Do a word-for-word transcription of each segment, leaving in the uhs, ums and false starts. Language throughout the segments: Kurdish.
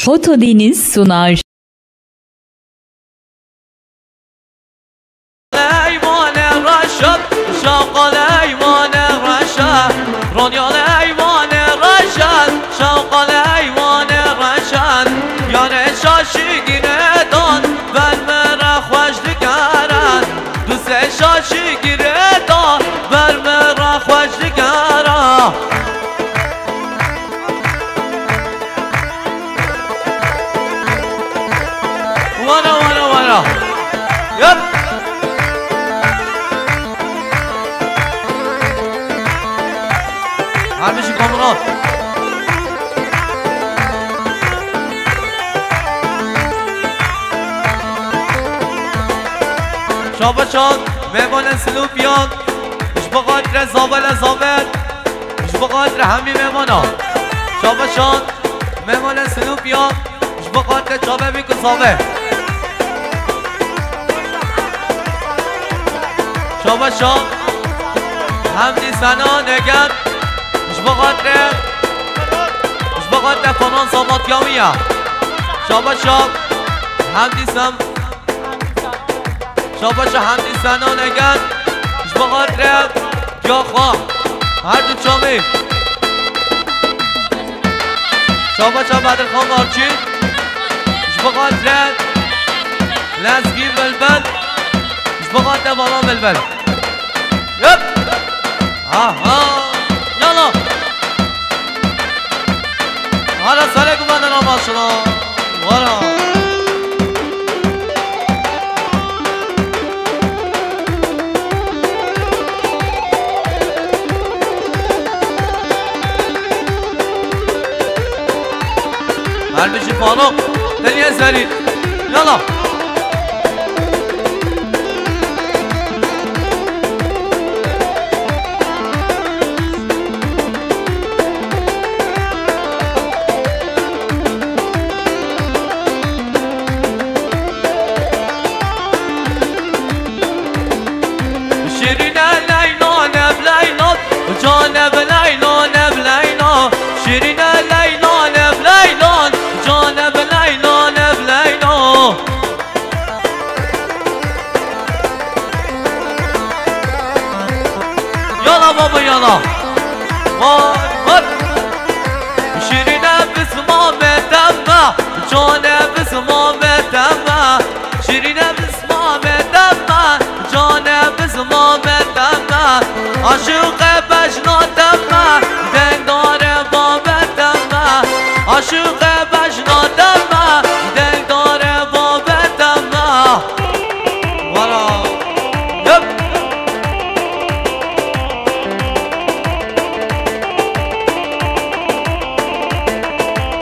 Foto Deniz sunar. Eyvane reşat, şaqal eyvane reşat, Ronyan eyvane reşat, şaqal eyvane reşat, yane şaşî giredan, ber me re xweş digeran, du se şaşî giredan, ber me re xweş digeran. Wara, wara, wara. Yap. Her bijî komuna. Şabaşan, mêvanên Silûpiyan, ji bo xatirê zave le zave, ji bo xatirê hemî mêvanan. Şabaşan, mêvanên Silûpiyan, ji bo xatirê çavê wî ku zave. Şabaşan, hemdî Sena Neger, ji bo xatirê, ji bo xatirê fanan zavatiya wî ye. Şabaşan, hemdî Sem-, Şabaşa Hemdî Sena Neger, ji bo xatirê ya xwe, her du çavê. Şabaşa Bedirxan Barçî, ji bo xatirê Lezgî Bilbil, ji bo xatirê Balan Bilbil. Yep! Aha! Yala! Hala sare gumandan amaşına. Vara. Her bijî Faruk. Teniye serî. Yala. Şirîne Leyla, nev Leyla, cane bi Leyla, nev Leyla. Şirîne Leyla, nev Leyla, cane bi Leyla, nev Leyla. Yala baba yala. Var var. Şirîne bisma me deme, cane bisma me deme. Şirîne bisma me deme, cane bisma me deme. Aşiqe bejna deme, dengdare babe deme. Aşiqe bejna deme, dengdare babe deme. Vara. Yep.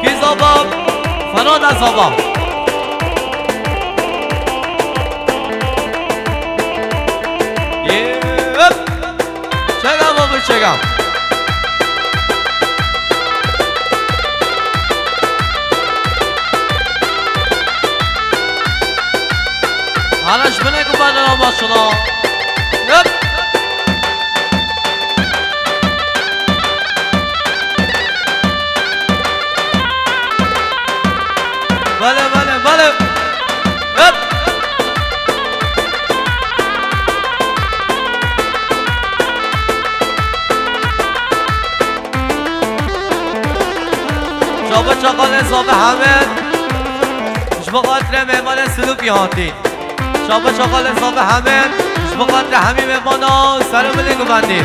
Kî zava? Ferada zava. Yep. Çega baba, çega. Hala ji binê ku berdana başına. Yep. Bale, bale, bale. Hop! Çabe çakalê Sabe Hemed, ji bo xatirê mêvanê Silûkî hatî. Çabe çakalê Sabe Hemed, ji bo xatirê hemî mêvana serê min ê guvendî.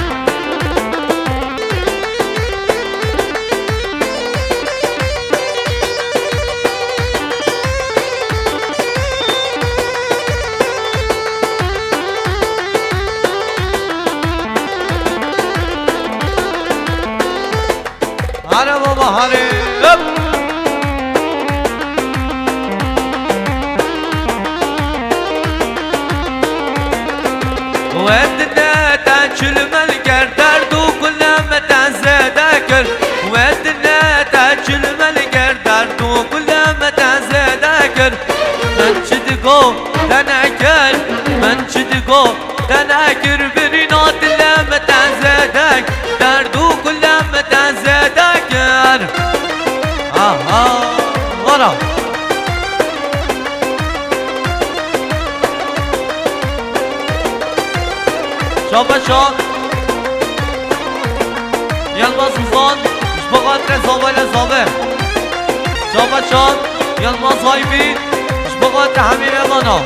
Hare baba, hare. Hop! Wendine te çilmel ker, derd û gule me te zêde kir. Wendine te çilmel ker, derd û gule me te zêde kir. Min çi digo te nekir, min çi digo te nekir, birîna dile me te zêde kir, derd û gule me te zêde kir. Aha, vara. Çapeçan Yilmaz Uzan, ji bo xatirê zavayla zave. Çapeçan Yilmaz Haybî, ji bo xatirê hemî mêvana.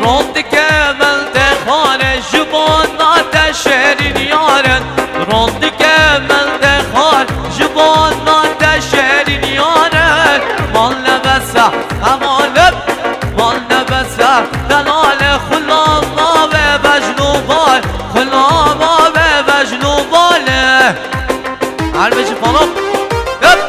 Ron dike min te xare, ji bo na te şêrîn yarin. Ron dike min te xar, ji bo na te şêrîn yarin. Mal nebese hevalib, mal nebese delale, xulama ve bejnû bal, xulama ve bejnû bale. Her bijî falok. Hep.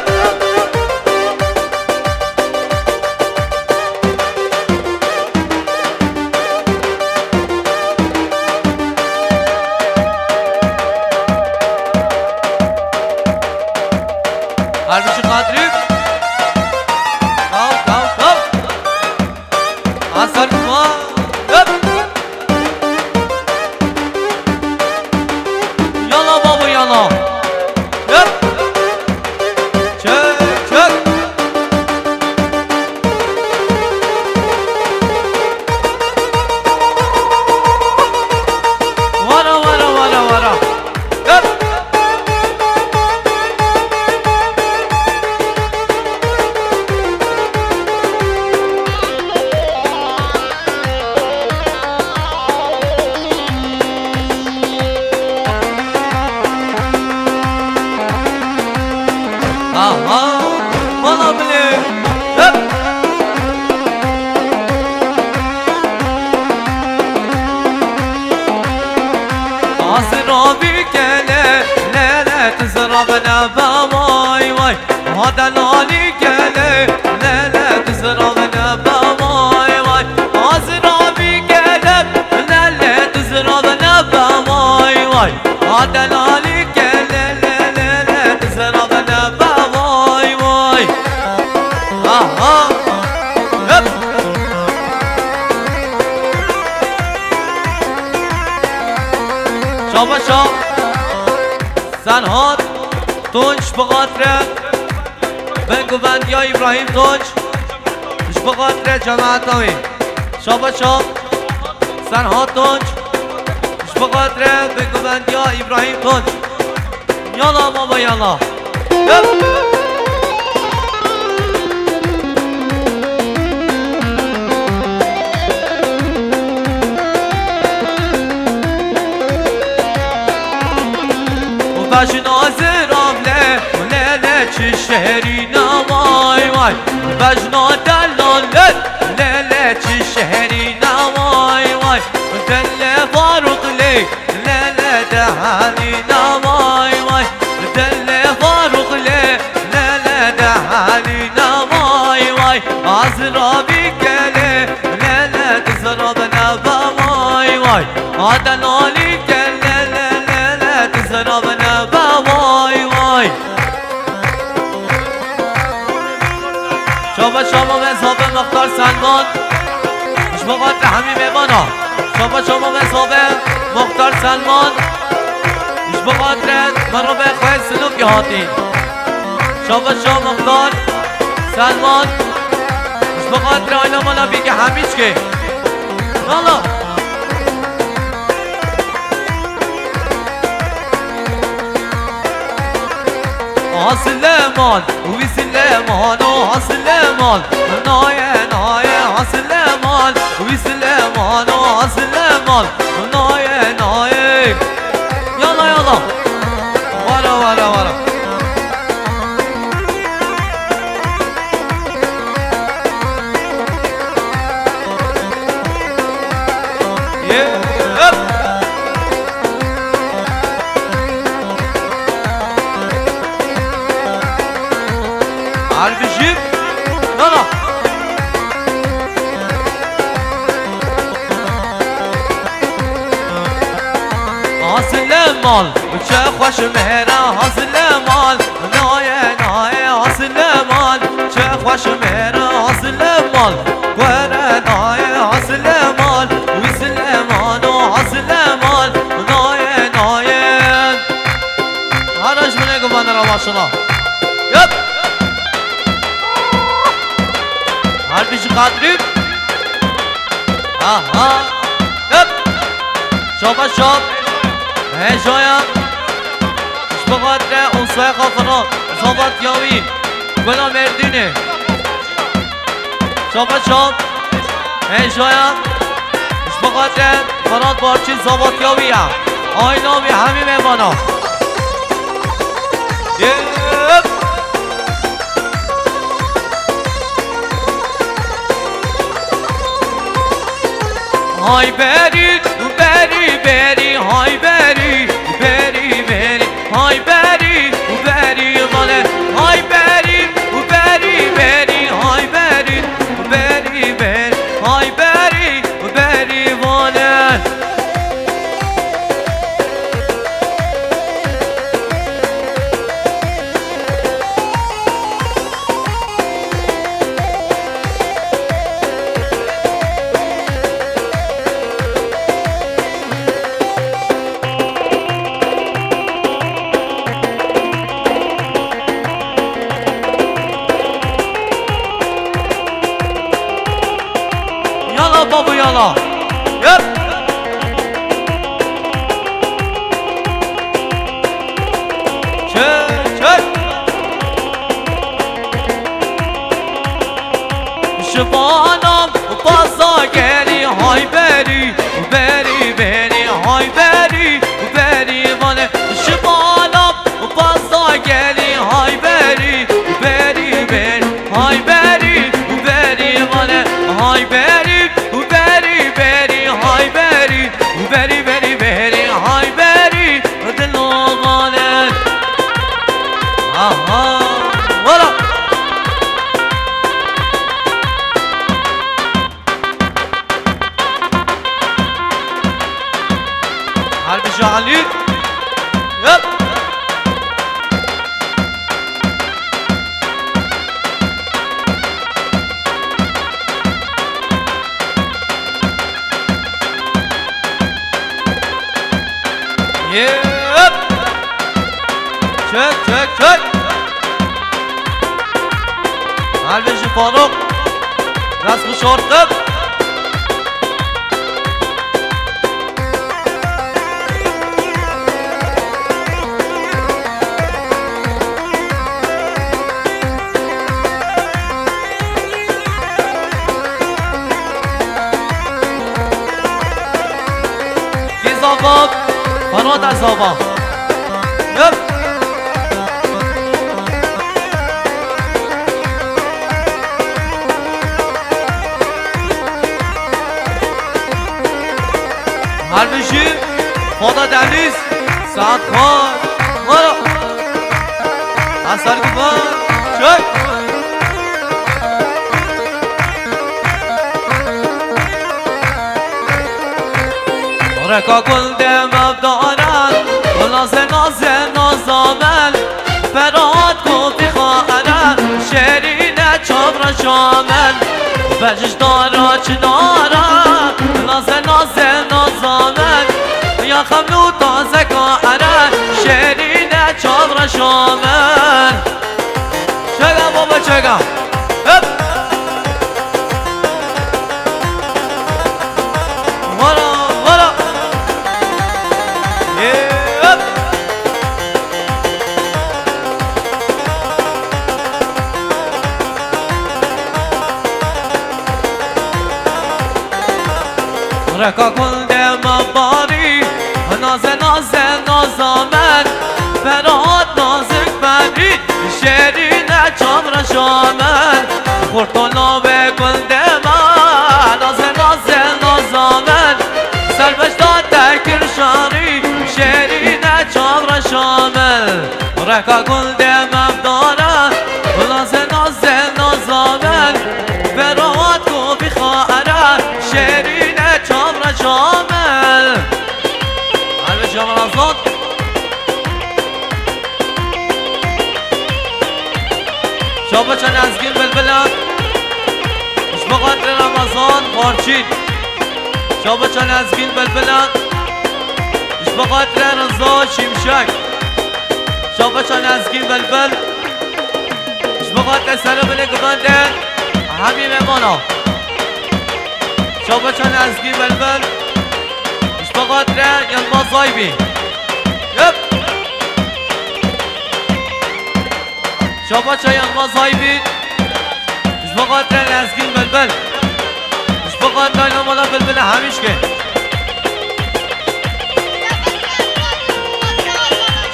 Her bijî Kadrî. Kaw, kaw, kaw. Asar kuma. Hep. Yala babo yala. Hep. Çök, çök. Vara, vara, vara, vara. Hep. Aha, bala bilê. Hep. Azirabî kele, lele, tu zirabine be vay vay. Ha delalî kele, lele, tu zirabine be vay vay. Azirabî kele, lele, tu zirabine be vay vay. Ha delalî kele, lele, lele, tu zirabine be vay vay. Aha. Hep. Çapeçan Serhat Tunç bi xatirê binguvendiya Îbrahîm Tunç, ji bo xatirê cemaeta wî. Çapeçan Serhat Tunç, ji bo xatirê binguvendiya Îbrahîm Tunç. Yala baba yala. Hep. Bejna ziravle, lele çi şehrîna vay vay. Bejna delale, lele çi şehrîna vay vay. Delle Faruk lê, lele dehalîna vay vay. Delle Faruk lê, lele dehalîna vay vay. Azirabî kele, lele tu zirabine be vay vay. Adelolî kele, lele, lele tu zirabine be vay vay. Çapeçan ve Zabe Muxtar Selman. Ji bo xatirê hemî mêvana. Çapeçan ve Zabe Muxtar Selman. Ji bo xatirê merivê xwe Sinopî hatî. Çapeçan Muxtar Selman. Ji bo xatirê aîla mala Bîgî Hemîçkê. Valla. Ha Silêman, wî Silêman, o ha Silêman. Naye, naye, ha Silêman, wî Silêman, o ha Silêman. Naye, naye. Yala, yala. Wara, wara, wara. Ye, hop. Harbijî. Nana. Asile mal. Çe xweş mêra hazile mal, naye, naye, hazile mal. Çe xweş mêra hazile mal, were naye, hazile mal. Wî zile mal, o hazile mal, naye, naye. Şuna. Yep. Her bir kadrim. Aha. Yep. Şaba şab. Hejoya. Şba kadre, onsaya kafana. Zavat yavi. Gula merdine. Şaba şab. Hejoya. Ji bo xatir Ferhat Barçî zavatya wî ye. Ayna wî hemî mêvana. Yep. Hay berî, berî, berî, hay berî, berî, berî. Hay berî û berî vane, hay berî û berî berî, hay berî û berî berî, hay berî û berî vane. Yala babo yala. Yep. Çek, çek. Şivanam paza gelî hay berî, berî, berî, hay berî, berî vane. Şivanam paza gelî hay berî, berî, berî, hay berî, berî vane. Hay berî, berî, berî, hay berî, berî, berî, berî, hay berî. Dilo vane. Aha. Wala. Her bir şey Ali. Yep. Yep. Çek, çek, çek. Her bir şey Faruk. Biraz kışorttum. Kî zava? Ferhat e zava. Yep. Her bijî, Foda Deniz, saet xwe, wara. Hasan Guma, çek. Reka gul de mevdaran, naze naze nazamen. Ferhat Kotî xaere, şêrîne çavreşa min. Bejîş dara çinara, naze naze naza min. Ya xemlû taze kaere, şêrîne çavreşa min. Çega baba çega. Hep. Wara, wara. Hep. Reka gul de me barî, naze naze naza min, Ferhat nazik berî, şêrîne çavreşa min. Xurto navê gul de me, naze naze naza min, Serbeşta te kir şarî, şêrîne çavreşa min. Reka gul de mevdara, naze naze naza min. Ferhat Kotî xaere, şêrîne çavreşa min. Her bijî Ramazan. Şabaça Nezgîn Bilbilan. Ji bo xatirê Ramazan Barçîn. Şabaça Nezgîn Bilbilan. Ji bo xatirê Riza Şimşek. Şabaşa Nezgîn Bilbil. Ji bo xatirê serê binê guvendê hemî mêvanan. Şabaşa Nezgîn Bilbil. Ji bo xatirê Yilmaz Zaybî. Hep. Şabaşa Yilmaz Zaybî. Ji bo xatirê Nezgîn Bilbil. Ji bo xatirê Ayna Mala Bilbil hemîşkê.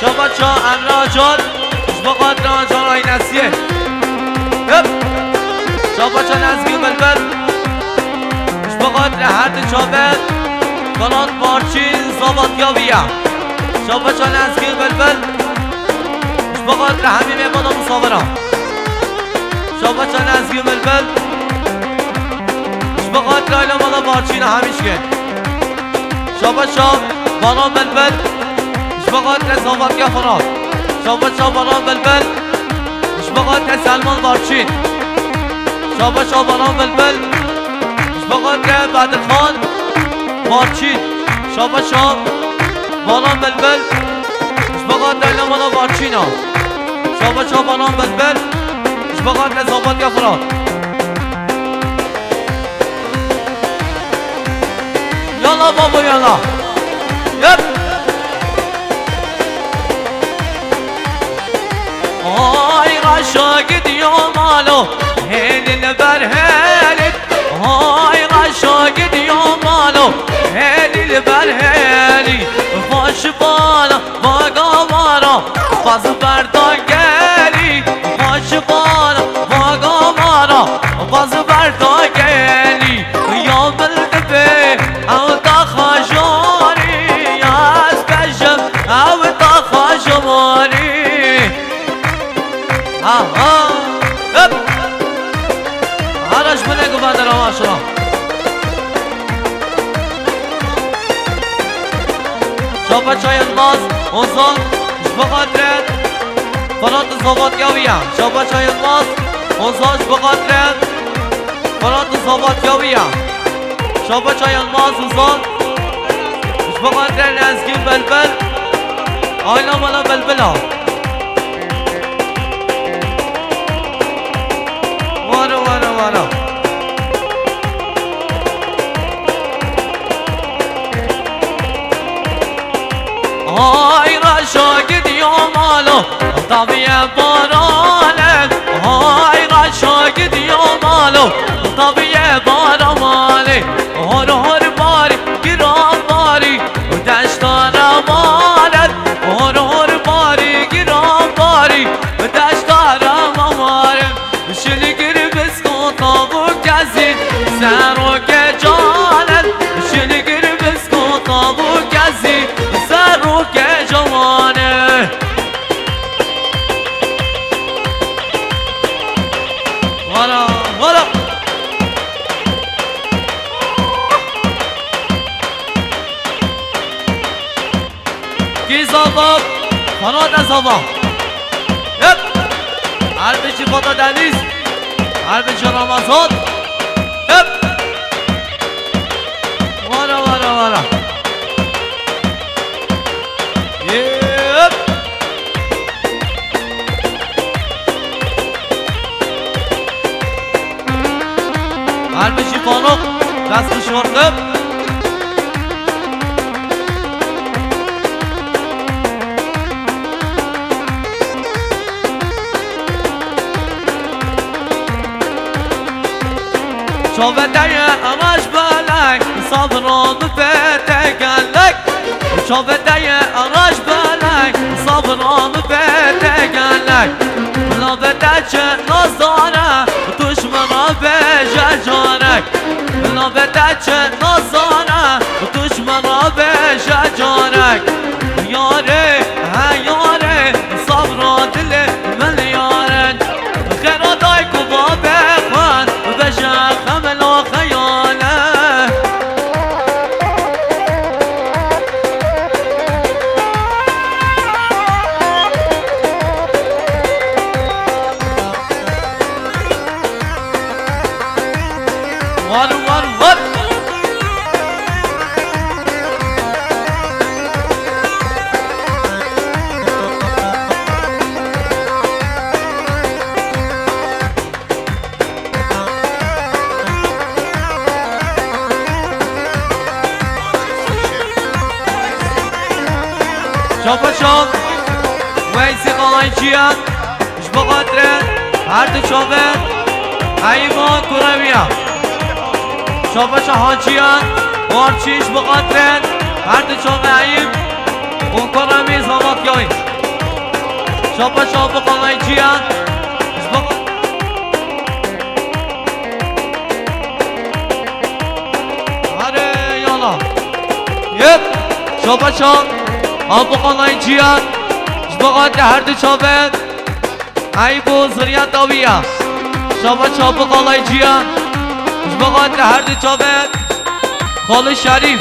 Şabaşa Emre Acar. Ji bo xatirê Acar Aynesiye. Hep. Şabaşa Nezgîn Bilbil. Ji bo xatirê her di çaver. Kanat Barçîn Zavatya Viya. Şabaşa Nezgîn Bilbil. Ji bo xatirê hemî mêvanan û saviran. Şabaşa Nezgîn Bilbil. Ji bo xatirê Ayna Mala Barçîn hemîşkê. Şabaşa Baran Bilbil. Ji bo xatirê Zavatya Firat. Şabaşa Baran Bilbil. Ji bo xatirê Selman Barçîn. Şabaşa Baran Bilbil. Ji bo xatirê Bedirxan Barçîn. Şabaşa Baran Bilbil. Ji bo xatirê Ayna Mala Barçîna. Şabaşa Baran Bilbil. Ji bo xatirê Zavatya Firat. Yala babo yala. Yep. Ay reşa gidiyor malo, helil ber helil. Ay reşa gidiyor malo, helil ber helil. Baş bana bagavara, baz berda geli. Baş bana bagavara, baz berda geli. Ya bildibe, ew taxa jori, ya ez bejim, ew taxa jori. Ha, ha. Hep. Hara ji binê guvendera maşala. Şabaşa Yilmaz Ozan, ji bo xatirê Firat Zavatya Viya. Şabaşa Yilmaz Ozan, ji bo xatirê Firat Zavatya Viya. Şabaşa Yilmaz Ozan, ji bo xatirê Nezgîn Bilbil. Ayna Mala Bilbila. Wara, wara, wara. Ay reşa gidiyor malo, tabiye barane. Ay reşa gidiyor malo, tabiye baramane. Hor hor bari, giran bari, deşta ramanet. Hor hor bari, giran bari, deşta ramanet. Şiligir biskota bu kezî, serokê canet. Şiligir biskota bu kezî, serokê canet. Wara, wara. Kî zava, Ferhat Ezava. Hep. Her biçî Fata Deniz. Her biçî Ramazan. Hep. Wara, wara, wara. Hep. Her biçî Faruk. Dest şortim. Çavê te ye reş belek, sabra bi pê te gelek. Çavê te ye reş belek, sabra bi pê te gelek. Navê te çi nazdar e, tu ji min re bêje carek. Navê te çi nazdar e, tu ji min re bêje carek. Yarê, he yarê, sabra dilê min yarê. Xêra dayik û babê xwe, bêje xemil û xeyale. War, war, war. Şapaşa Weysî Qalayçiyan ji bo xatirê her du çavên Eyîb û kurê wî ya. Şapaşa Haciyan Warçî ji bo xatirê her du çavên Eyîb û kurê wî Zavat Yayîn. Şapaşa bo Qalayçiyan ji bo Hare yala. Yep. Şapaşa Abu Qalayçiyan ji bo xatirê her du çavên Eyîb û ziriyeta wî ya. Şapaşa Abu Qalayçiyan ji bo xatirê her du çavên Xalid Şerîf.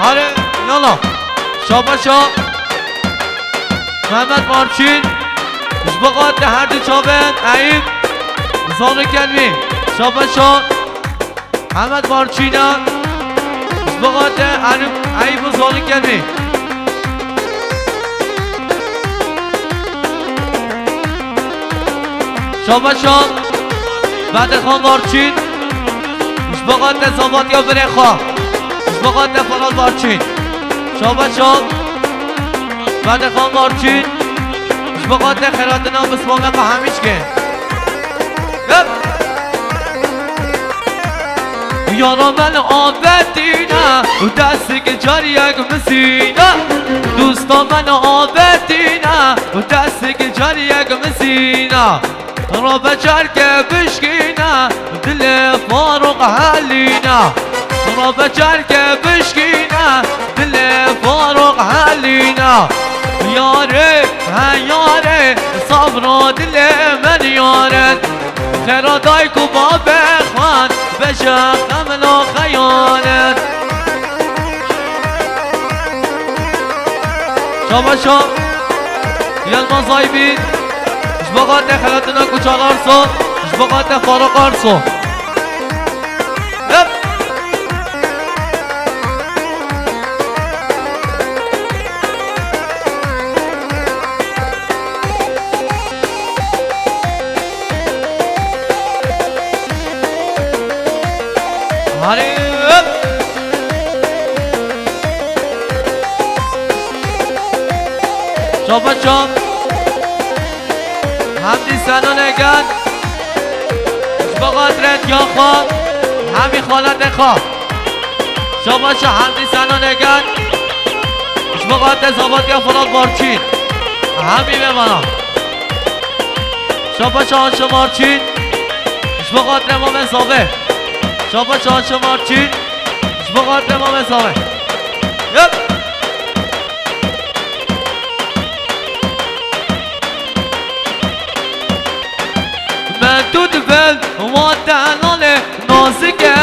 Hare, yala. Şapaşa Mehmet Marçîn ji bo xatirê her du çavên Eyîb, Zano Kelmî. Şapaşa Mehmet Marçîna ji bo xatirê Eyîb, Eyîb û Zano Kelmî. Şapaşa Bedirxan Marçîn ji bo xatirê Zavatiya birê xwe, ji bo xatirê Feral Marçîn. Şapaşa Bedirxan Marçîn ji bo xatirê xêratina Mismameqa Hemîşkê. Hep! Yara min avêtîne û destê cariyek mizîne. Dosta min avêtîne û destê cariyek mizîne. Rabe çerke bişkîne, dilê Farûq helîne. Rabe çerke bişkîne, dilê Farûq helîne. Yarê, he yarê, sabra dilê min yarê. Xêra dayik û babê xwe, beje xemla xeyanê. Şabaşa Yilmaz Aybîn, ji bo xatirê xelatina Kuçal Arso, ji bo xatirê Faruk Arso. Hep! Harî, hep! Çapa çap. Hemdî Senonê Gel. Ji bo xatirê diya xwe, hemî xaletê xwe. Şabaşa Hemdî Senonê Gel. Ji bo xatirê Zavatiya Firat Barçîn. Hemî vê mala. Şabaşa Haşim Barçîn. Ji bo xatirê Mamê Zavê. Şabaşa Haşim Barçîn. Ji bo xatirê Mamê Zavê. Yep. Me tu divel, wan delalê, nazik e,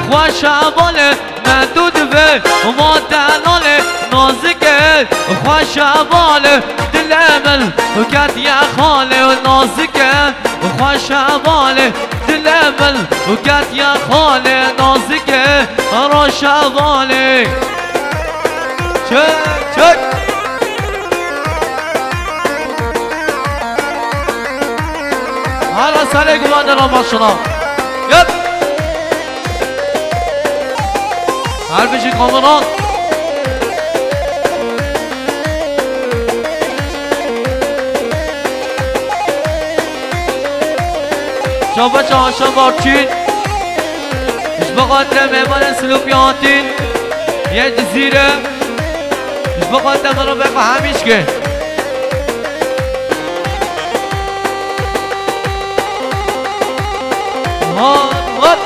xweş hevalê. Me tu divel, wan delalê, nazik e, xweş hevalê. Dilê min ketiye xalê û nazik e, xweş hevalê. Dilê min ketiye xalê, nazik e, roj hevalê. Çek, çek. Hala serê gulan de ramaşina. Yep. Her bijî kameran. Şabaşa Haşim Barçîn. Ji bo xatirê mêvanên Silopî hatîn. Yê Cizîre. Ji bo xatirê mirovê xwe hemî şikê. Hop, hop.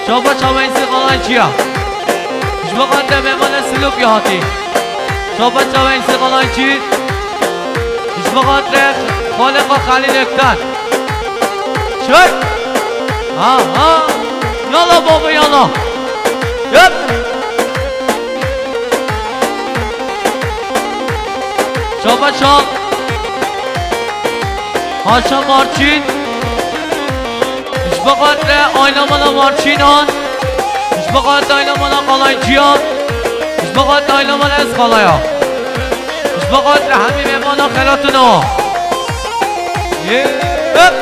Şabaşa Weysî Qalayçiya. Ji bo xatirê mêvanên Silopî hatî. Şabaşa Weysî Qalayçî. Ji bo xatirê xalê xwe Xelîl Ektan. Çek! Ha, ha! Yala baba, yala! Yep! Şabaşa Haşim Marçîn. Ji bo xatirê aîla mala Marçînan, ji bo xatirê aîla mala Qalancîyan, ji bo xatirê aîla mala Ezxalaya, ji bo xatirê hemî mêvana xelatino. Yê, hep.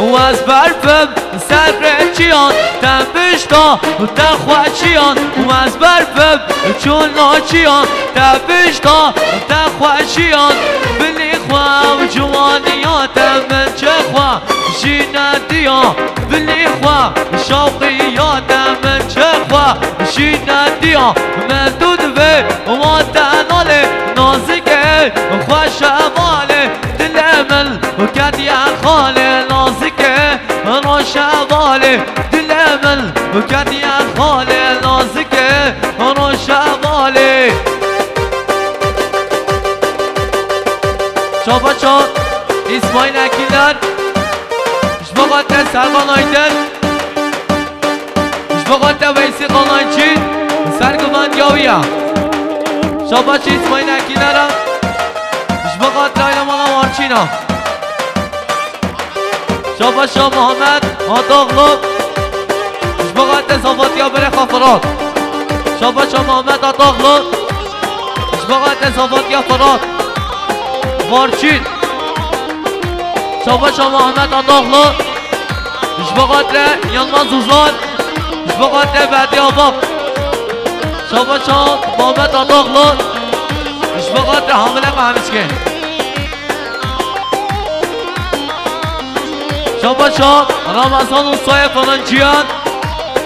Û ez berfim ser rêçiyan, te pişta te xweşiyan. Û ez berfim çûna çiyan, te pişta te xweşiyan. Bilî xwe û ciwaniya te min çi xwe jî nediya. Bilî xwe şewqiya te min çi xwe jî nediya. Min tu divê wa te nalê nazikê xweş hevalê. Dilê min û ketiye xalê nazikê roşevalê. Dilê min û ketiye xalê nazikê roşevalê. Şabaşa Îsmaîl Ekîler, ji bo xatirê Serkan Aydin, ji bo xatirê Weysî Qalancî, ser guvendiya wî ye. Şabaşa Îsmaîl Ekîler e, ji bo xatirê aîla mala Marçîna. Şabaşa Muhammed Atoglu, ji bo xatirê zavatiya berê xwe Firat. Şabaşa Muhammed Atoglu, ji bo xatirê zavatiya Firat. Marçîn. Şabaşa Muhammed Atoglu, ji bo xatirê Yilmaz Uzan, ji bo xatirê Bediya Bab. Şabaşa Muhammed Atoglu, ji bo xatirê hamilê me hemîşkê. Şabaşa Ramazan Usta yê Faranciyan,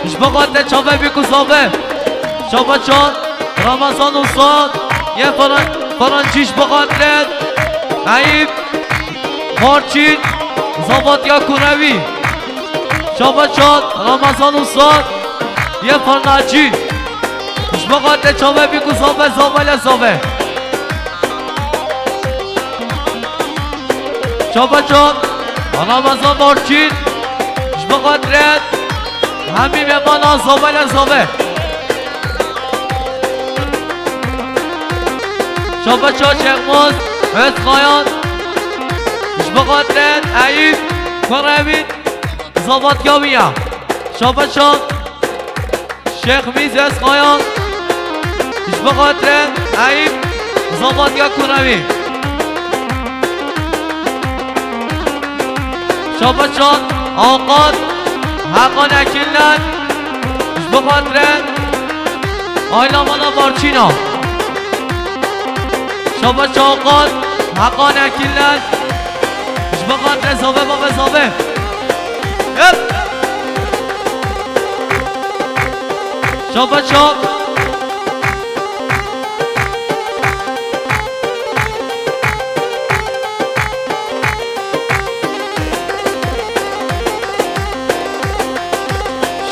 ji bo xatirê çavê bîk û zavê. Şabaşa Ramazan Usta yê Faran-, Farancî, ji bo xatirê Eyîp Marçîn, zavatiya kurewî. Şabaşa Ramazan Usta yê Farnacî, ji bo xatirê çavê bîk û zavê, zavê le zavê. Şabaşa Ramazan Marçîn, ji bo xatirê hemî mêvana zavê le zavê. Şabaşa Şehmuz Özkayan, ji bo xatirê Eyîp kurewî zavatiya wî ye. Şabaşa Şêx Mîz Özkayan, ji bo xatirê Eyîp zavatiya kurewî. Şabaşa Avukat Hakan Ekiller, ji bo xatirê aîla mala Marçîna. Şabaşa Avukat Hakan Ekiller, ji bo xatirê zavê bavê zavê. Hep. Şabaşa.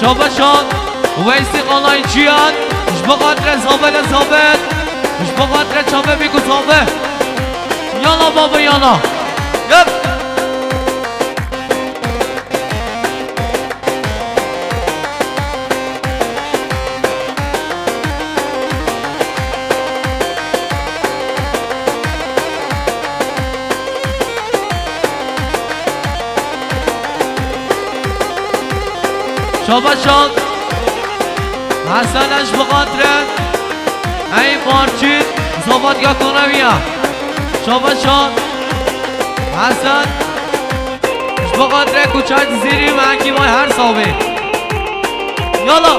Şabaşa Weysî Qalancîyan, ji bo xatirê zavê le zavê, ji bo xatirê çavê bîk û zavê. Yala baba yala. Yep. Şabaşa Hesen, ji bo xatirê Eyîp Marçîn, zavatiya kurewî ye. Şabaşa Hesen, ji bo xatirê Kuçay Cizîrî me ekî vay her savê. Yala.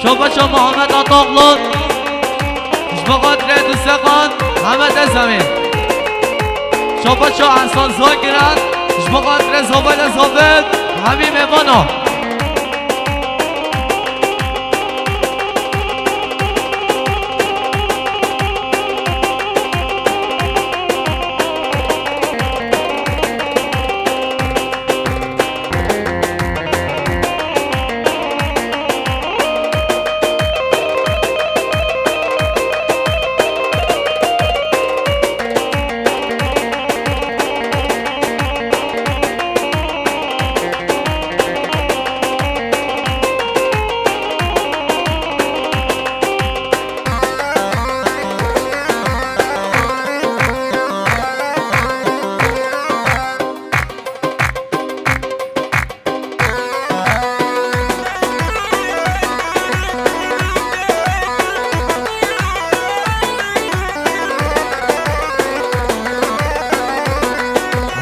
Şabaşa Muhammed Atoglu, ji bo xatirê Diseqan, Mehmet Ezemî. Şabaşa Ehsan Zagiran, ji bo xatirê zavê le zavê, hemî mêvana.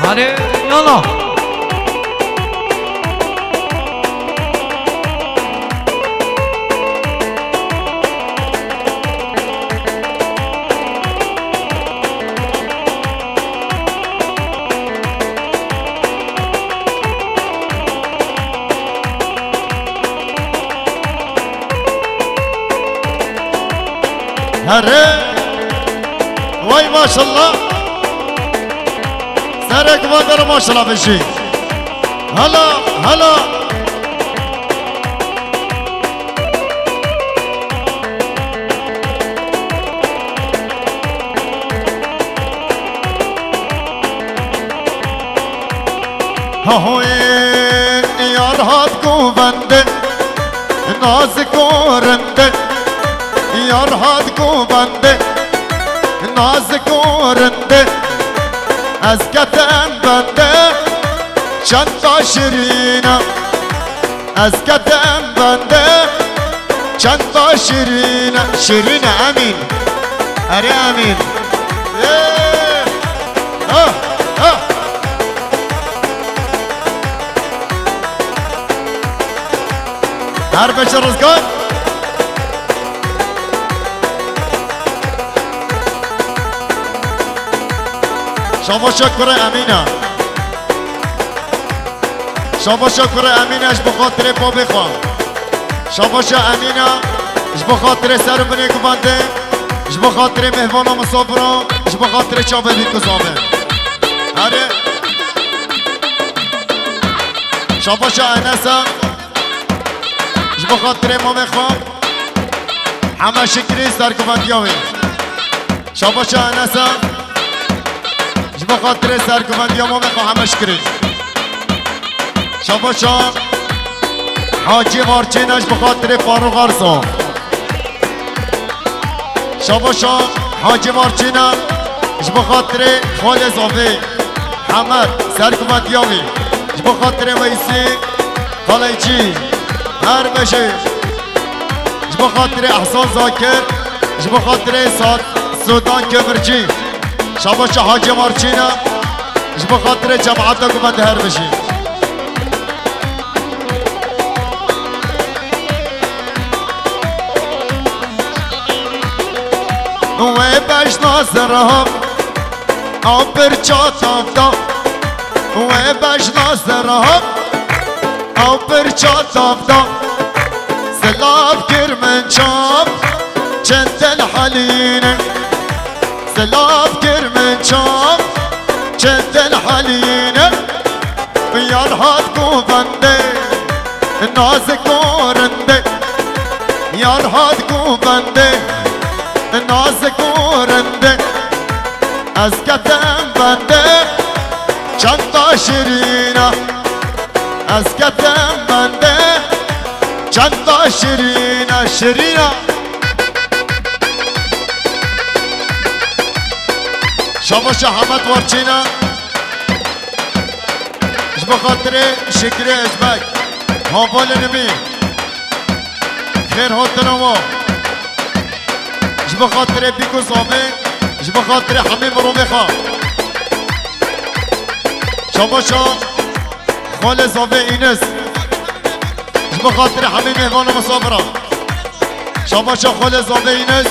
Hadi, yallah. Here. Vay maşallah. Serek vadere maşallah bişî. Hala, hala. Hahoyê yar hat govende, nazik û rinde. Yar hat govende, nazik û rinde. Ez ketim bende, çend şirîne. Ez ketim bende, çend şirîne. Şirîne Emîn. Erê Emîn. Ê! Ah, ah. Her beşe Rizgan. Şabaşa kurê Emîna. Şabaşa kurê Emîna ji bo xatirê babê xwe. Şabaşa Emîna ji bo xatirê ser û binê guvendê, ji bo xatirê mêhvana misafira, ji bo xatirê çavê bîk û zavê. Herê. Şabaşa Enesa ji bo xatirê mamê xwe. Heme şikirî serguvendiya wê. Şabaşa Enesa. Ji bo xatirê serguvendiya mamê xwe heme şikirî. Şabaşa Hacî Marçîna ji bo xatirê Farûq Arso. Şabaşa Hacî Marçîna ji bo xatirê xalê zavê Hemed serguvendiya wî. Ji bo xatirê Weysî Xaleycî her beşê. Ji bo xatirê Ehsan Zakir, ji bo xatirê Sa-, Sudan Kömürcî. Şabaşa Hacî Marçîna, ji bo xatirê cemaeta ku me di her bijî. Wê bejna zerab, ew pirça tavda. Wê bejna zerab, ew pirça tavda. Silav kir min çav, çend el halîne. Silav kir min çav, çend el halîne. Yar hat govende, nazik û rinde. Yar hat govende, nazik û rinde. Ez ketim bende, çend şirîne. Ez ketim bende, çend şirîne, şirîne. Şabaşa Hemed Warçîna. Ji bo xatirê Şikrî Özbek. Havalê Nimî. Xêr hatina wa. Ji bo xatirê bîk û zavê. Ji bo xatirê hemî mirovê xwe. Şabaşa Xalê zavê Înis. Ji bo xatirê hemî mêhvana misafira. Şabaşa xalê zavê Înis.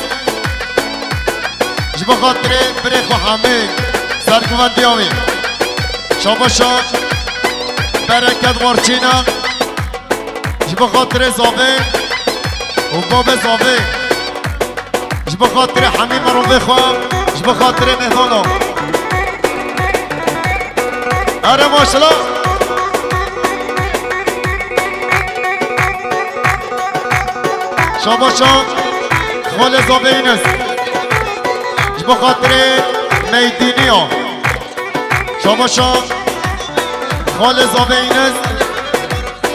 Ji bo xatirê birê xwe hemî serguvendiya wî. Şabaşa Bereket Warçîna. Ji bo xatirê zavê û babê zavê. Ji bo xatirê hemî mirovê xwe, ji bo xatirê mêhvana. Erê maşela. Şabaşa xalê zavê Înis. Ji bo xatirê meydîniya. Şabaşa xalê zavê Înis.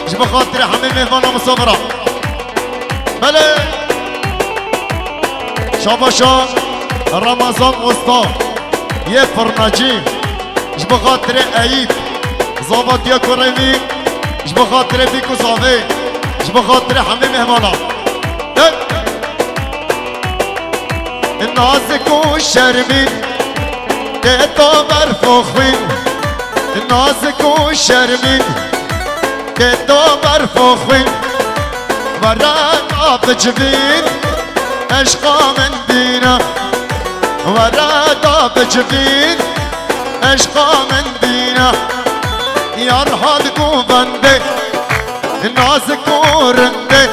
Ji bo xatirê hemî mêhvana misafira. Belê. Şabaşa Ramazan Usta yê Firnacî. Ji bo xatirê Eyîp, zavatiya kurê wî. Ji bo xatirê bîk û zavê. Ji bo xatirê hemî mêhvana. Hey! Nazik û şermîn tê to berf û xwîn. Nazik û şermîn tê do berf û xwîn. Were da bicivîn eşqa min dîna. Were da bicivîn eşqa min dîna. Yar hat govendê nazik û rindê.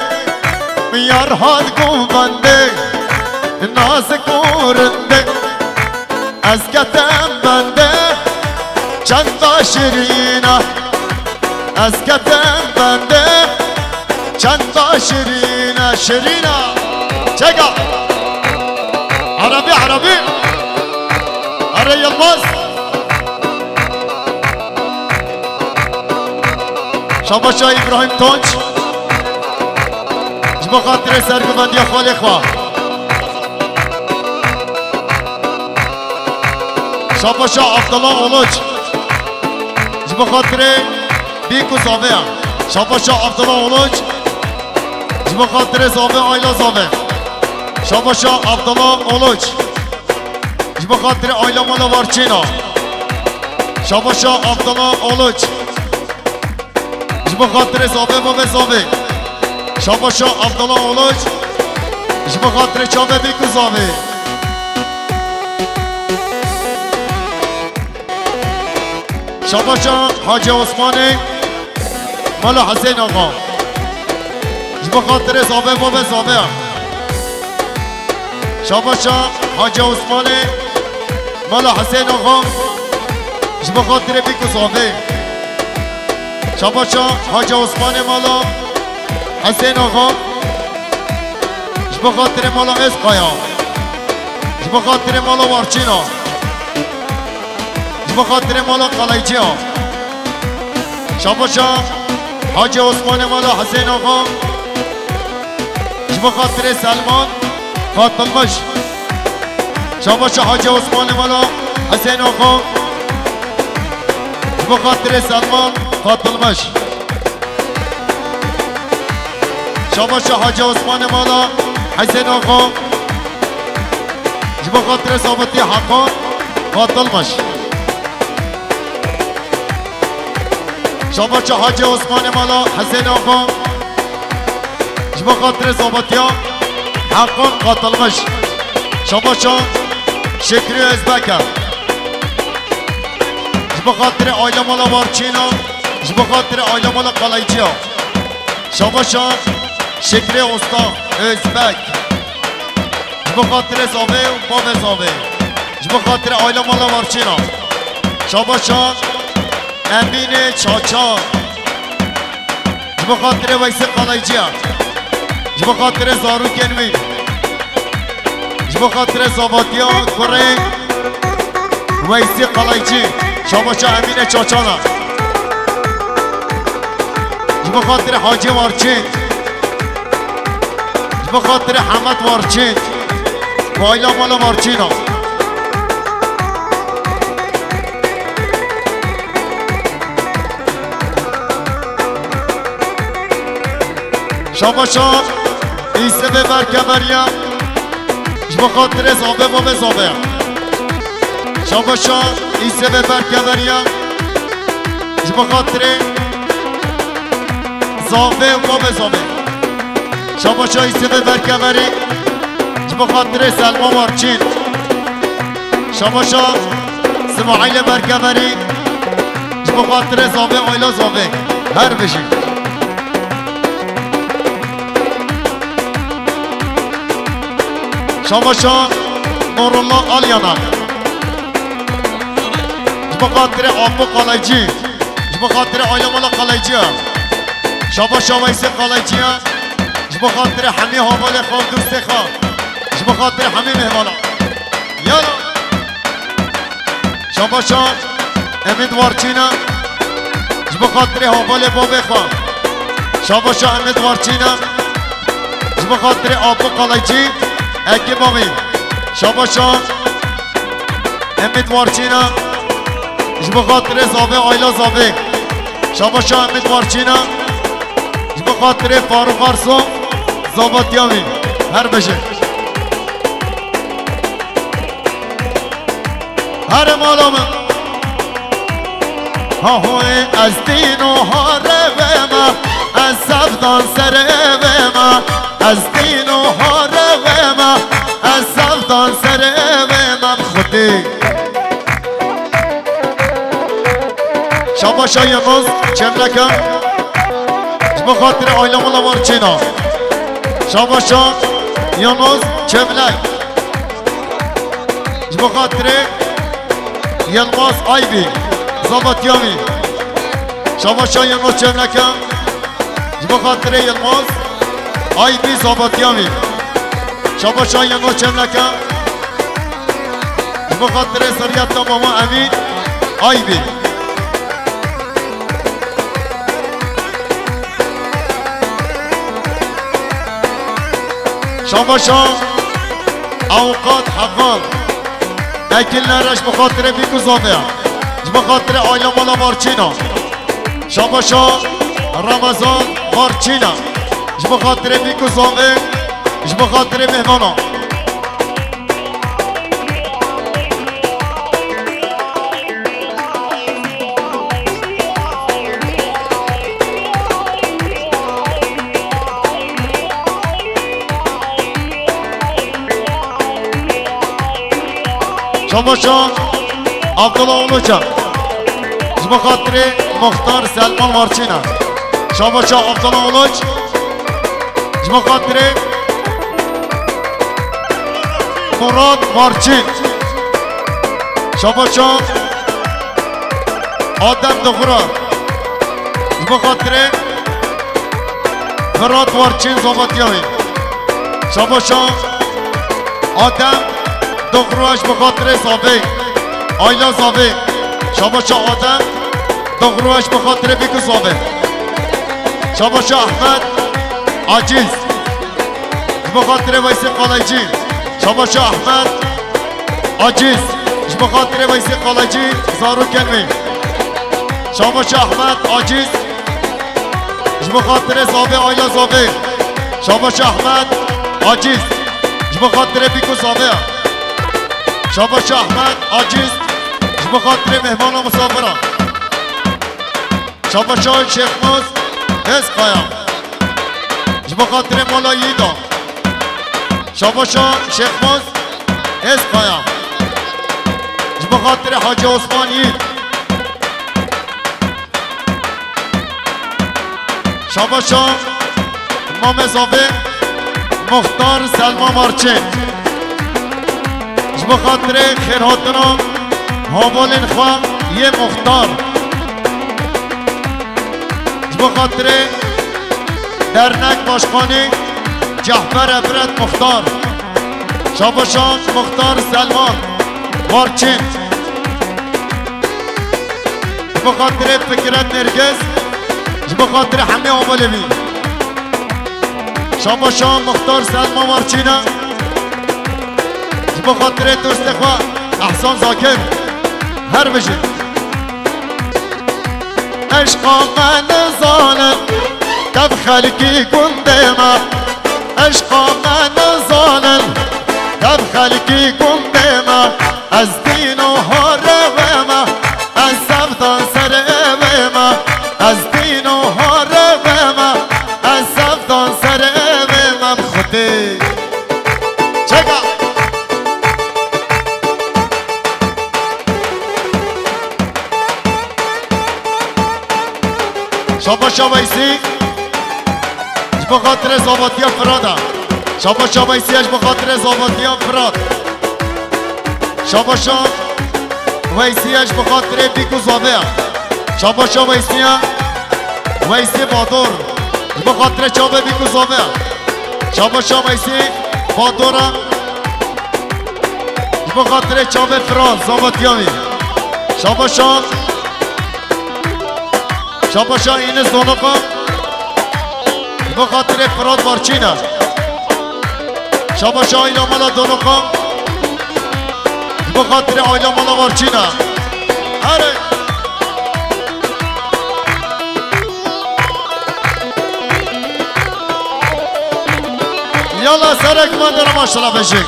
Yar hat govendê nazik û rindê. Ez ketim bendê çenda şirîna. Ez ketim bendê çenda şirîna, şirîna. Çeka. Erebî, Erebî. Erê Yilmaz. Şabaşa Îbrahîm Tonç. Ji bo xatirê serguvendiya xalê xwe. Şabaşa Abdullah Uluç. Ji bo xatirê bîk û zavê ya. Şabaşa Abdullah Uluç. Ji bo xatirê zavê, aila zavê. Şabaşa Abdullah Uluç. Ji bo xatirê aila mala Varçîna. Şabaşa Abdullah Uluç. Ji bo xatirê zavê, bavê zavê. Şabaşa Abdullah Uluç. Ji bo xatirê çavê bîk û zavê. Şabaşa Hacı Osmanê, mala Hesên Axa. Ji bo xatirê zavê, bavê zavê. Şabaşa Hacı Osmanê, mala Hesên Axa. Ji bo xatirê bîk û zavê. Şabaşa Hacı Osmanê, mala Hesên Axa. Ji bo xatirê mala Êzqaya. Ji bo xatirê mala Warçîna. Ji bo xatirê mala Qalaycîya. Şabaşa Hacê Osmanê mala Hesên Axa. Ji bo xatirê Selman Xatilmiş. Şabaşa Hacê Osmanê mala Hesên Axa. Ji bo xatirê Selman Xatilmiş. Şabaşa Hacê Osmanê mala Hesên Axa. Ji bo xatirê zabitiya Heqan Xatilmiş. Şabaşa Hacê Osmanê mala Hesên Axa. Ji bo xatirê zabitiya Heqan Xatilmiş. Şabaşa Şekrî Özbek e. Ji bo xatirê aile mala Varçîna. Ji bo xatirê aile mala Qalaycîya. Şabaşa Şekrê Usta Özbek. Ji bo xatirê zavê û bavê zavê. Ji bo xatirê aile mala Varçîna. Şabaşa Emînê Çaça. Ji bo xatirê Weysê Qalaycîya. Ji bo xatirê zarokên wî. Ji bo xatirê zavatiya kurê Weysî Qalaycî, şabaşa Emîne Çaçana. Ji bo xatirê Hacî Warçîn. Ji bo xatirê Hemed Warçîn. Bayla mala Warçîna. Şabaşa Îsevê Berkeveriya. Ji bo xatirê zavê bavê zavê. Şabaşa Îsevê Berkeveriya. Ji bo xatirê zavê û bavê zavê. Şabaşa Îsevê Berkeverî. Ji bo xatirê Selma Warçîn. Şabaşa Simaîlê Berkeverî. Ji bo xatirê zavê, aila zavê. Her bijî. Şabaşa Nurullah Alyana. Ji bo xatirê Apo Qalaycî. Ji bo xatirê aile mala Qalaycî ya. Şabaşa Weysê Qalaycî ya. Ji bo xatirê hemî havalê xwe û dostê xwe. Ji bo xatirê hemî mêhmana. Yala. Şabaşa Emîd Warçîna. Ji bo xatirê havalê bavê xwe. Şabaşa Emîd Warçîna. Ji bo xatirê Apo Qalaycî. Ekîba wî. Şabaşa Emîd Warçîna. Ji bo xatirê zavê, aila zavê. Şabaşa Emîd Warçîna. Ji bo xatirê Farûq Arso, zavatiya wî. Her bijî. Here mala min. Hahoy ez dîn û harevê me, ez sevdan serê vê me. Ez dîn û harevê me, ez sevdan serê vê me bi Xwedê. Şabaşa Yunus Çemleke. Ji bo xatirê aile mala Marçîna. Şabaşa Yunus Çemlek. Ji bo xatirê Yilmaz Aybî, Zavatiyamî. Şabaşa Yilmaz Çemleke. Ji bo xatirê Yilmaz Aybî, Zavatiyamî. Şabaşa Yilmaz Çemleke. Ji bo xatirê seriyeta mama Emîn Aybî. Şabaşa Avukat Heqan. Ekil Nereş bi xatirê Bîk û Zavê. Ji bo xatirê aile mala Marçîna. Şabaşa Ramazan Marçîna. Ji bo xatirê Bîk û Zavê. Ji bo xatirê mêhmana. Şabaşa Abdullah Uluç. Ji bo xatirê Muxtar Selman Marçîna. Şabaşa Abdullah Uluç. Ji bo xatirê Murat Marçîn. Şabaşa Adem Dixura. Ji bo xatirê Firat Marçîn Zavatiya wî. Şabaşa Adem Dixura ji bo xatirê Zavê. Ayla Zavê. Şabaşa Adem Dixura ji bo xatirê Bîk û Zavê. Şabaşa Ahmet Aciz. Ji bo xatirê Weysê Qalecî. Şabaşa Ahmet Aciz. Ji bo xatirê Weysê Qalecî, zarokên wî. Şabaşa Ahmet Aciz. Ji bo xatirê Zavê, aila Zavê. Şabaşa Ahmet Aciz. Ji bo xatirê Bîk û Zavê. Şabaşa Ahmet Aciz. Ji bo xatirê mêhmana misafira. Şabaşa Şêxmuz Hêzkaya. Ji bo xatirê mala Yîda. Şabaşa Şêxmuz Hêzkaya. Ji bo xatirê Hacı Osman Yiğit. Şabaşa Mamê Zavê Muxtar Selma Marçê. Ji bo xatirê xêrhatina havalên xwe yê Muxtar. Ji bo xatirê dernek başkanî Cehfer Ebret Muxtar. Şabaşa Muxtar Selman Marçîn. Ji bo xatirê Fikret Nêrgiz, ji bo xatirê hemî amelê wî. Şabaşa Muxtar Selma Marçîna. Ji bo xatirê dostê xwe Ehsan Zakir. Her bijî. Eşqa me nizanin, tev xelkî gundê me. Eşqa me nizanin, tev xelkî gundê me. Ez dîn û harevê me, ez sevdan serê vê me. Ez dîn û harevê me, ez sevdan serê vê me bi Xwedê. Çeka! Şabaşa Weysî. Ji bo xatirê Zavatiya Firat e. Şabaşa Weysî ji bo xatirê Zavatiya Firat. Şabaşa Weysî ji bo xatirê Bîk û Zavê. Şabaşa Weysî, Weysî Bador. Ji bo xatirê çavê Bîk û Zavê. Şabaşa Weysî Bador e. Ji bo xatirê çavê Firat, Zavatiya wî. Şabaşa Şabaşa Înis Donoka. Ji bo xatirê Firat Barçîna. Şabaşa aîla mala Donoka. Ji bo xatirê aîla mala Barçîna. Erê. Yala serek me dera maşala bejê.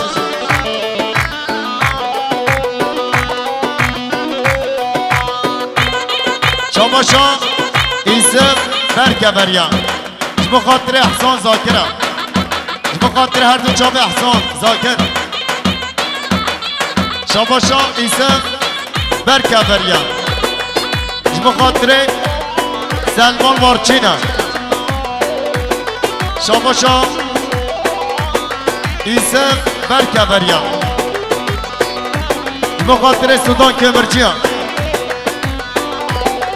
Şabaşa Îsif Berkeveriya. Ji bo xatirê Ehsan Zakir e. Ji bo xatirê her du çavê Ehsan Zakir. Şabaşa Îsif Berkeveriya. Ji bo xatirê Selman Varçîn e. Şabaşa Îsif Berkeveriya. Ji bo xatirê Sudan Kemirciya.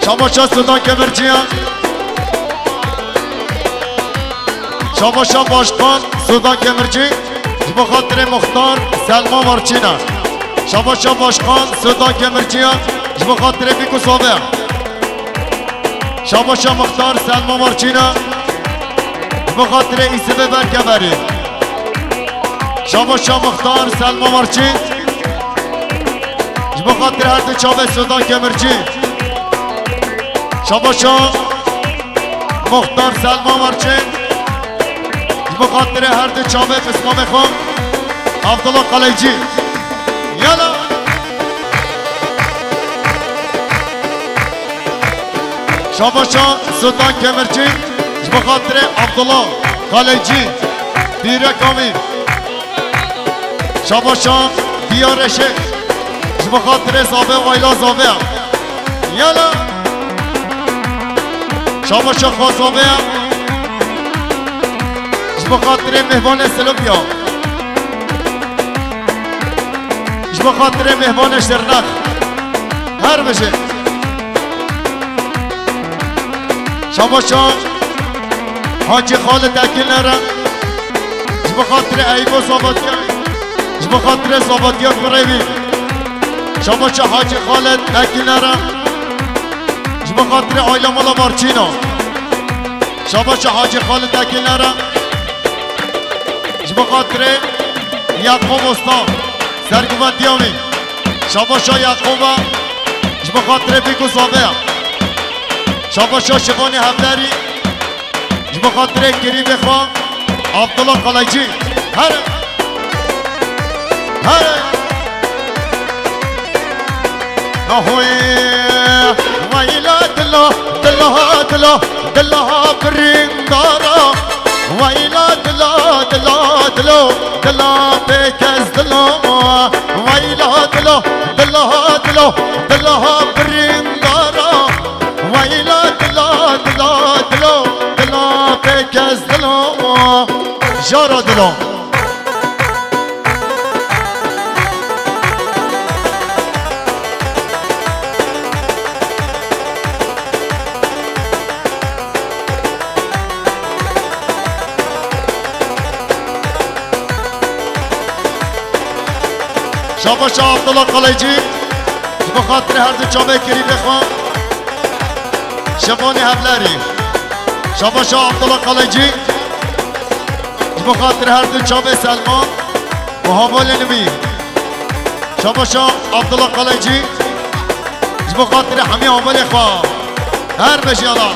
Şabaşa Sudan Kemirciya. Şabaşa Başkan Sudan Kemirci. Ji bo xatirê Muxtar Selma Varçîna. Şabaşa Başkan Sudan Kemirciya. Ji bo xatirê Bîk û Save. Şabaşa Muxtar Selma Varçîna. Ji bo xatirê Îsivê Berkeverî. Şabaşa Muxtar Selma Varçîn. Ji bo xatirê her du çavê Sudan Kemircî. Şabaşa Muxtar Selma Varçîn. Ji bo xatirê her du çavê pismamê xwe Abdullah Qaleycî. Yala. Şabaşa Sultan Kemircî, ji bo xatirê Abdullah Kaleycî, Dîrek Amî. Şabaşa Diyar Reşê, ji bo xatirê Zave û Ayla Zave. Yala. Şabaşa Xwazave, ji bo xatirê mêvanê Silivya. Ji bo xatirê mêvanê Şirnex. Her bijî. Şabaşa Hacî Xalid Ekînere. Ji bo xatirê Eybo Zavatiya. Ji bo xatirê Zavatiya kurê wî. Şabaşa Hacî Xalid Ekînere. Ji bo xatirê Ayla Mala Marçîna. Şabaşa Hacî Xalid Ekînere. Ji bo xatirê Yaqûb Usta, serguvan Diyamî. Şabaşa Yaqûba, ji bo xatirê Bîk û Zave. Şabaşa Şivanê Hevlerî, ji bo xatirê kirîbê xwe, Abdullah Kalaycî. Here! Here! Ahoy, wayla dilo, dilo, dilo, dilo birîndara. Wayla dilo, dilo, dilo, dilo pêkez dilo. Wayla dilo, dilo, dilo, dilo birîndara. Wayla dilo, dilo, dilo, dilo pêkez dilo. Jara dilo. Şabaşa Abdullah Kalaycî, ji bo xatirê her du çavê kirîbê xwe, Şivanê Hevlerî. Şabaşa Abdullah Kalaycî, ji bo xatirê her du çavê Selman û hevalên wî. Şabaşa Abdullah Kalaycî, ji bo xatirê hemî hevalê xwe. Her bijî yala.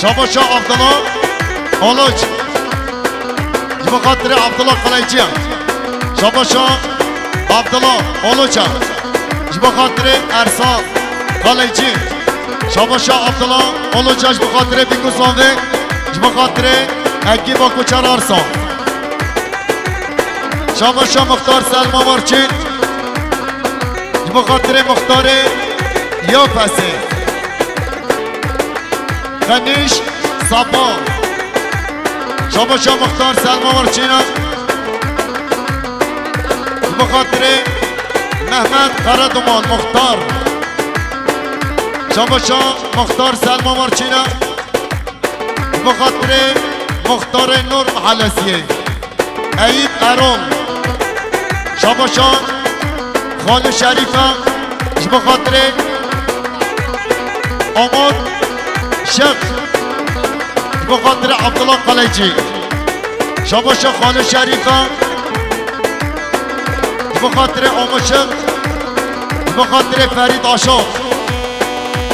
Şabaşa Abdullah Uluç. Ji bo xatirê Abdullah Kalaycî. Şabaşa Abdullah Uluç. Ji bo xatirê Ersa Kalaycî. Şabaşa Abdullah Uluç, ji bo xatirê Bîk û Zave. Ji bo xatirê ekîba Koçer Arsa. Şabaşa Muxtar Selma Marçîn. Ji bo xatirê muxtarê ya pesê. Xenîş Sapa. Şabaşa Muxtar Selma Marçîna. Ji bo xatirê Mehmet Karaduman muxtar. Şabaşa Muxtar Selma Marçîna. Ji bo xatirê muxtarê Nûr Mahallesiyê. Eyîp Erol. Şabaşa Xalî Şerîfe. Ji bo xatirê Amad Şex. Ji bo xatirê Abdullah Kaleycî. Şabaşa Xalî Şerîfe. Ji bo xatirê Amad Şex. Ji bo xatirê Ferîd Aşok.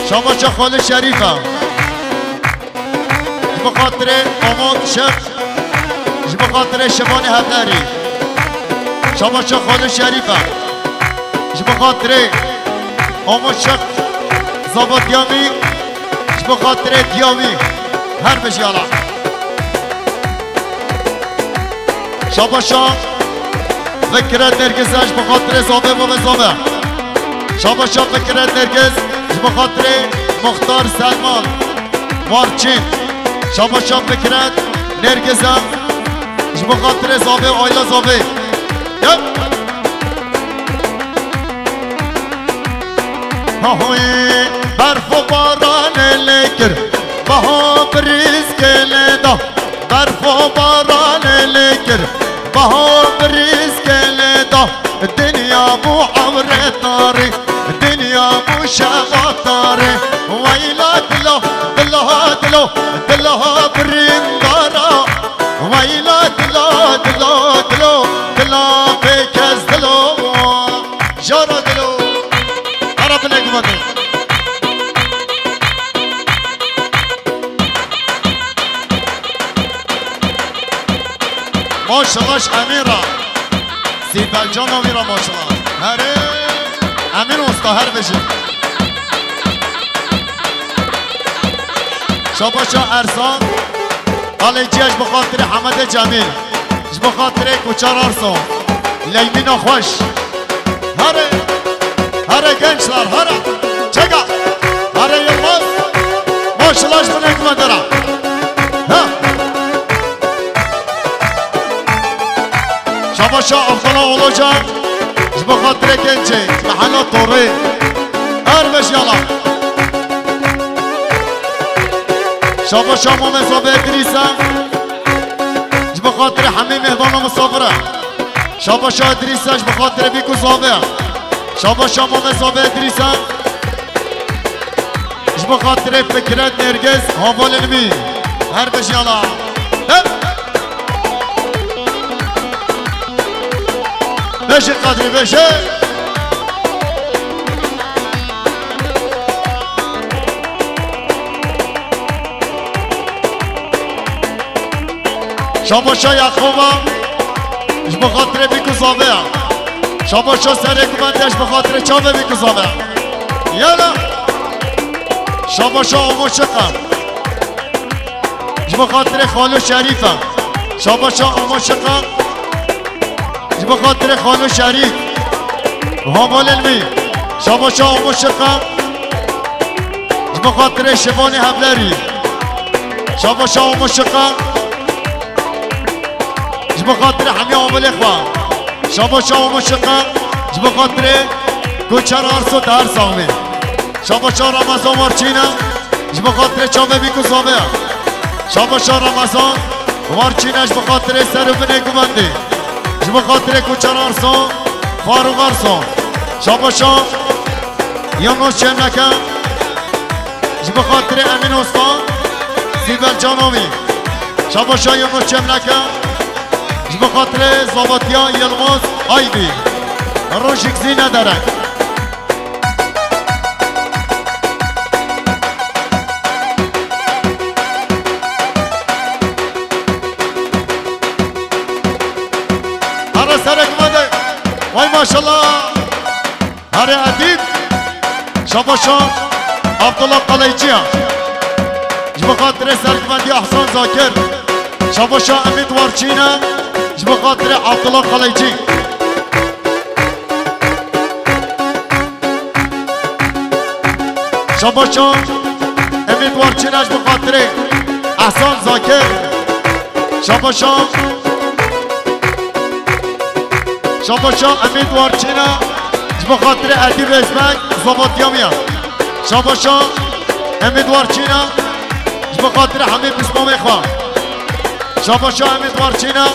Şabaşa Xalî Şerîfe. Ji bo xatirê Amad Şex, ji bo xatirê Şivanê Hevlerî. Şabaşa Xalî Şerîfe. Ji bo xatirê Omo Şiq, Zavat Yamî, ji bo xatirê Diyamî. Her bijî ala. Şabaşa Fikret Nergiz, ji bo xatirê Zave, Zave, Zave. Şabaşa Fikret Nergiz, ji bo xatirê Muxtar Selman Warçîn. Şabaşa Fikret Nergiz, ji bo xatirê Zave, aila Zave. Gel. Ahoy, berf û baranê lê kir, baha bi rîzgê lê da. Berf û baranê lê kir, baha bi rîzgê lê da. Dinya bû ewrê tarî, dinya bû şeva tarî. Weyla dilo, dilo, dilo, dilo birîndara. Weyla dilo, dilo, dilo, dila bêkes dilo. Jara dilo. Ara binê gumanê. Maşallah ji Emîn ra. Sîbelcana wî ra maşallah. Herê. Emîn Usta her bijî. Şabaşa Ersan. Alê ciya ji bo xatirê Hemedê Cemîl. Ji bo xatirê Kuçar Arso. Leymîna xweş. Here. Here gençler, here. Çeka. Here Yılmaz. Maşallah ji binê gume dera. Ha. Şabaşa Abdullah Ulucan. Ji bo xatirê gencê. Mehela Torê. Her beş yala. Şabaşa Mame Zave Edrîsa. Ji bo xatirê hemî mêhvana misafir e. Şabaşa Edrîsa ji bo xatirê bîk û zave. Şabaşa Mame Zave Edrîsa. Ji bo xatirê Fikret Nergiz, havalên min. Her bijî ala. Hep. Beşê Qadrî, beşê. Şabaşa Yakuba, ji bo xatirê bîk û zave ya. Şabaşa Serê Gumende, ji bo xatirê çavê bîk û zave ya. Yala. Şabaşa Omo Şiqa, ji bo xatirê Xalo Şerîfe. Şabaşa Omo Şiqa, ji bo xatirê Xalo Şerîf. Havalên min. Şabaşa Omo Şiqa, ji bo xatirê Şivanê Hevlerî. Şabaşa Omo Şiqa, ji bo xatirê hemî avilê xwe. Şabaşa Omo Şiqa, ji bo xatirê Koçer Arso te her sax bê. Şabaşa Ramazan Warçîne, ji bo xatirê çavê bîk û zave. Şabaşa Ramazan Warçîne, ji bo xatirê ser û binê guvendê. Ji bo xatirê Koçer Arso, Farûq Arso. Şabaşa Yunus Çemleke, ji bo xatirê Emîn Usta, Sîbel Canovî. Şabaşa Yunus Çemleke, ji bo xatirê Zavatiya Yilmaz Aydî. Rojik zîne derek. Here serek me de. Vay maşallah. Here Edîb. Şabaşa Abdullah Qaleyciya. Ji bo xatirê serkvendiya Ehsan Zakir. Şabaşa Emîd Warçîne. Ji bo xatirê Abdullah Qaleycî. Şabaşa Emîd Warçîne ji bo xatirê Ehsan Zakir. Şabaşa Şabaşa Emîd Warçîne ji bo xatirê Edîb Êzmek, Zavatiya Miya. Şabaşa Emîd Warçîne ji bo xatirê hemî pismamê xwe. Şabaşa Emîd Warçîne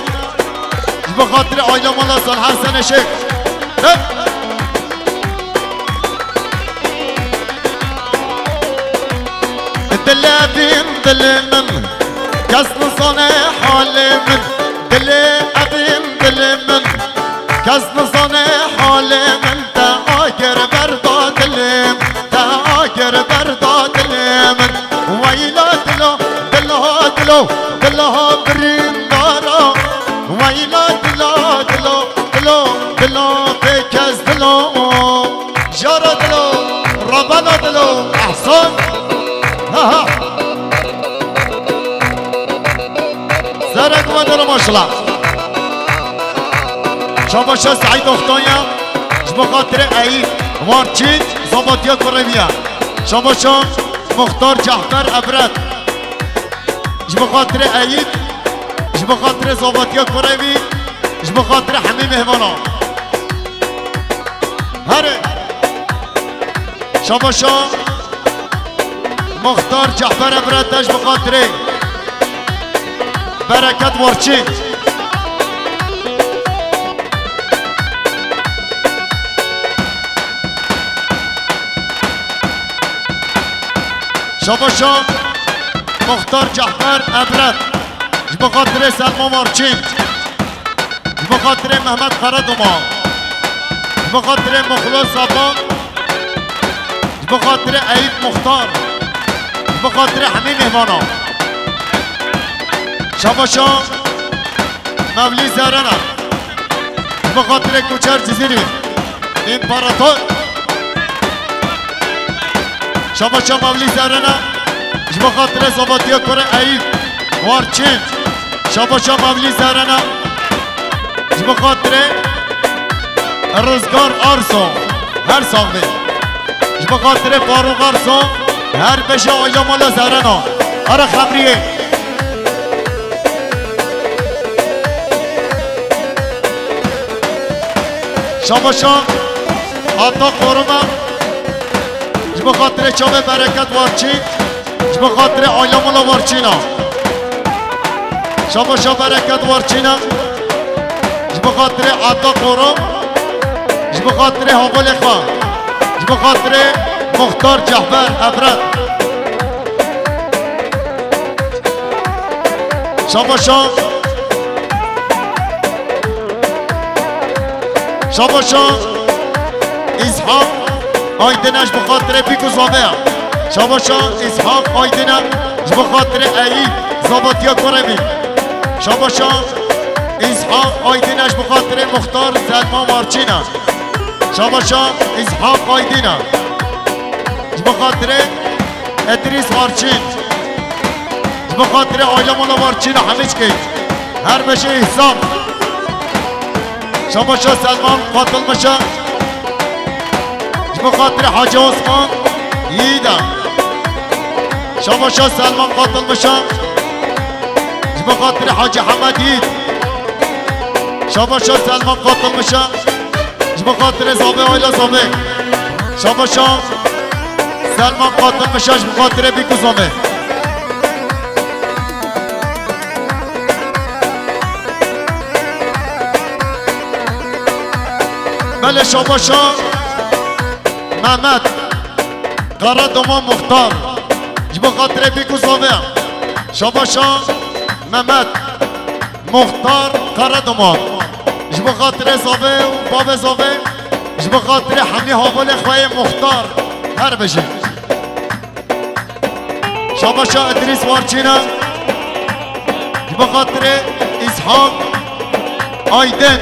ji bo xatirê aîla mala Salih Hesen Eşêk. Hep. Dilê evîn dilê min, kes nizane halê min. Dilê evîn dilê min, kes nizane halê min. Te agir berda dilê min, te agir berda dilê min. Weyla dilo, dilo, dilo, dilo birîndara. Weyla dilo, dilo, Dilo, dilo, tê kes dilo. Jara dilo, rabana dilo, ehsan. Ha, ha. Zerek me dilo maşallah. Şabaşa Seîd Oxtanya, ji bo xatirê Eyîp Warçîn, zavatiya kurê wî ye. Şabaşa Muxtar Cehfer Ebret. Ji bo xatirê Eyîp, ji bo xatirê zavatiya kurê wî, ji bo xatirê hemî mêhvanan. Here. Şabaşa Muxtar Cehfer Ebret e ji bo xatirê Bereket Warçî. Şabaşa Muxtar Cehfer Ebret. Ji bo xatirê Selma Marçîn. Ji bo xatirê Mehmet Karaduma. Ji bo xatirê Muxlis Saban. Ji bo xatirê Eyîp Muxtar. Ji bo xatirê hemî mêhvanan. Şabaşa Mevlî Zerena. Ji bo xatirê Koçer Cizîrî. Împarator. Şabaşa Mevlî Zerena. Ji bo xatirê zavatiya kurê Eyîp Warçîn. Şabaşa Mevlî Zerena. Ji bo xatirê Rizgar Arso. Her sax bê. Ji bo xatirê Farûq Arso. Her beşe aile mala Zerena. Ara xemriyê. Şabaşa Ata Koruma. Ji bo xatirê çavê Bereket Warçîn. Ji bo xatirê aile mala Warçîna. Şabaşa Bereket Warçîna. Ji bo xatirê Ata Korum. Ji bo xatirê havalê xwe. Ji bo xatirê Muxtar Cehber Ebret. Şabaşa. Şabaşa Îshak Aydin e ji bo xatirê pîk û zavê ye. Şabaşa Îshak Aydin e ji bo xatirê Eyîp zavatiya kurê wî. Şabaşa Îshak Aydin e ji bo xatirê Muxtar Selma Marçîn e. Şabaşa Îshak Aydin e. Ji bo xatirê Edrîs Arçîn. Ji bo xatirê aile mala Warçîn û Hemîçkê. Her beşê îhsan. Şabaşa Selman Qatılmışa. Ji bo xatirê Hacı Osman Yiğit e. Şabaşa Selman Qatılmışa. Ji bo xatirê Hacı Hemed Yiğit. Şabaşa Selman Qatılmışa. Ji bo xatirê zavê, aile zavê. Şabaşa Selman Qatılmışa ji bo xatirê pîk û zavê. Belê şabaşa Mehmet Karadoma Muxtar. Ji bo xatirê pîk û zavê. Şabaşa Mehmet Muxtar Karadoma. Ji bo xatirê zavê û bavê zavê, ji bo xatirê hemî havalê xwe yê Muxtar. Her bijî. Şabaşa Idrîs Warçîna. Ji bo xatirê Îshak Aydin.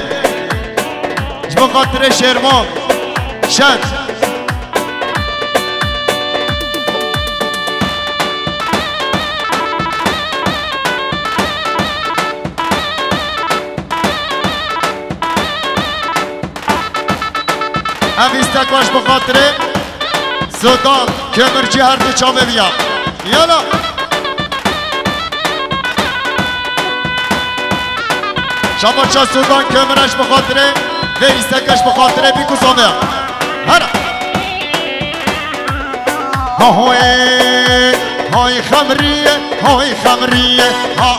Ji bo xatirê Şêrvan Şen. Ev îstek baş bi xatirê Sudan Kömürcü her du çavê viya. Yala. Şabaşa Sudan Kömür eş bi xatirê ve îstek eş bi xatirê bî ku zave. Hera. Ha hoy, hay xemriye, hay xemriye, ha